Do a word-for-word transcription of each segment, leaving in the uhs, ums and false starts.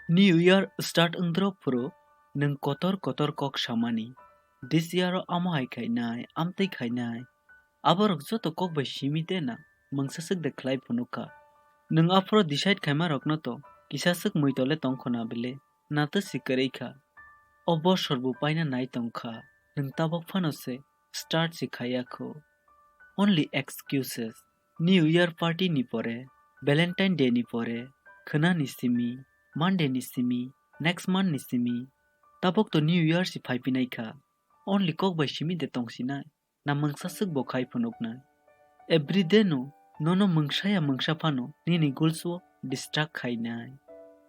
New Year start wngdrop phuru nwng kotor kotor kok samani. This year o amo hai khainai, amtwi khainai. Aborok joto kok bai simi de na mungsa swk de khlai phunuk kha. Nwng aphuru decide khaima rokno to kisa swk mui tole tong kho na bile, na to si kwrwi kha. O bosor bo paina nai tong kha, nwng tabok phano se start si khaiya kho. Only excuses. New Year party ni pore, Valentine Day ni pore, khwna ni simi, Monday ni simi, next month ni simi. Tabok to New Year si phai pinai kha. Only kok bai simi de tong sinai. Na mungsa swk bo khai phunuknai. Everyday no nono mungsa ya mungsa phano nini goals o distract khainai.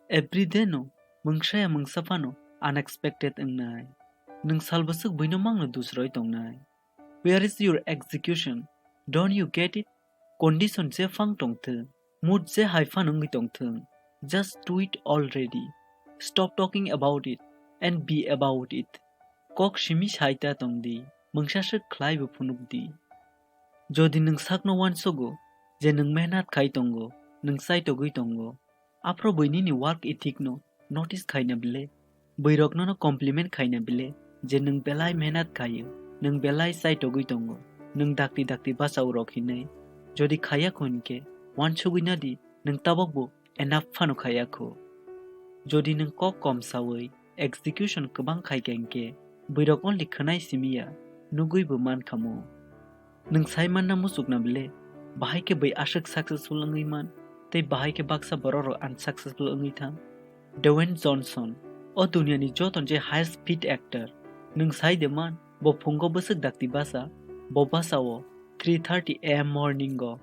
Everyday no mungsa ya mungsa phano unexpected wngnai. Nwng salbwswk buino mangno dusroi tongnai. Where is your execution? Don't you get it? Condition jephang tongthwng, mood je hai phano wngwi tongthwng, just do it already. Stop talking about it and be about it. Kok simi sai ta tong di, mungsa swk khlai bo phunuk di. Jodi nwng sakno uansugo je nwng mehnat khai tongo, nwng chaitogwi tongo, aphuru bui nini work ethic no notice khaina bile, bwirok nono compliment khaina bile je nwng belai mehnat khaio, nwng belai chaitogwi tongo, nwng dakti dakti bachao rok hinwi. Jodi khaiya kho hinkhe uansugwi nadi nwng tabok bo enough phano khaiya kho. Jodi nwng kok kom sawi execution kwbang khai kha hinkhe bwirok only khwnai simi ya, nugwi bo man kha mo. Nwng sai manna muchukna bile, bahai khe bui aswk successful wngwi man, tei bahai khe baksa borok rok unsuccessful wngwi thang. Dwayne Johnson, o duniani joto je highest paid actor, nwng sai de man, bo phungo bwswk dakti bacha, bo bachao three thirty A M morning o.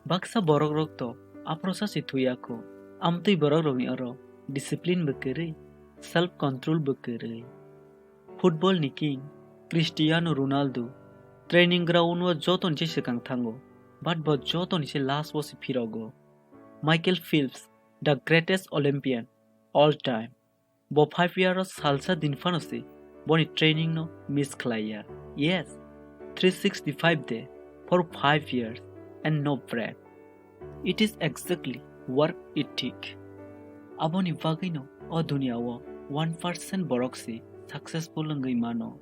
Baksa borok rok to aphuru sa se thuya kho, amtwi borok rokni oro discipline bo kwrwi, self control bo kwrwi. Football ni king Cristiano Ronaldo training ground o joto ni se swkang thango, but bo joto ni se last o se phirogo. Michael Phelps, the greatest Olympian all time, bo five year o salsa din phano se boni training no miss khlaiya. Yes, three sixty-five day for five years and no break. It is exactly work ethic. Aboni bagwino o duniya o one percent borok se successful wngwi mano.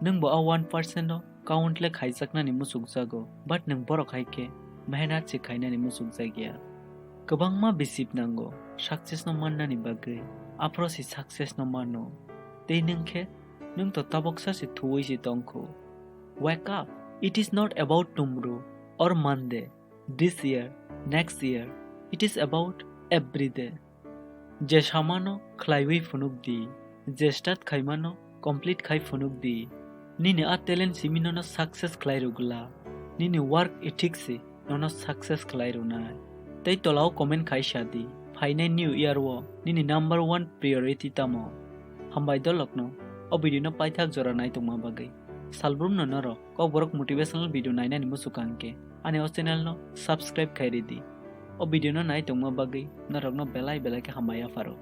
Nwng bo o one percent o count le khaijaknani muchukjago, but nwng borok hai khe mehnat se khainani muchukjakya. Kwbangma bisip nango success no mannani bagwi, aphuru se success no mano. Tei nwng khe nwng to taboksa se thuwi se tongkho. Wake up! It is not about tomorrow or Monday, this year, next year. It is about every day. Je samano khlaiwi phunuk di, je start khaimano complete khai phunuk di. Nini a talent simi nono success khlai rwgwla. Nini work ethic se nono success khlai rwnai. Tei tolao comment khai sa di, phainai New Year o nini number one priority tamo? Hambai dolokno o video no paithak jora naitongma bagwi. Salbrumno norok Kokborok motivational video nainani muchukang khe ani o channel no subscribe khai ridi. O video no naitongma bagwi norokno belai belai khe hambai yapharo.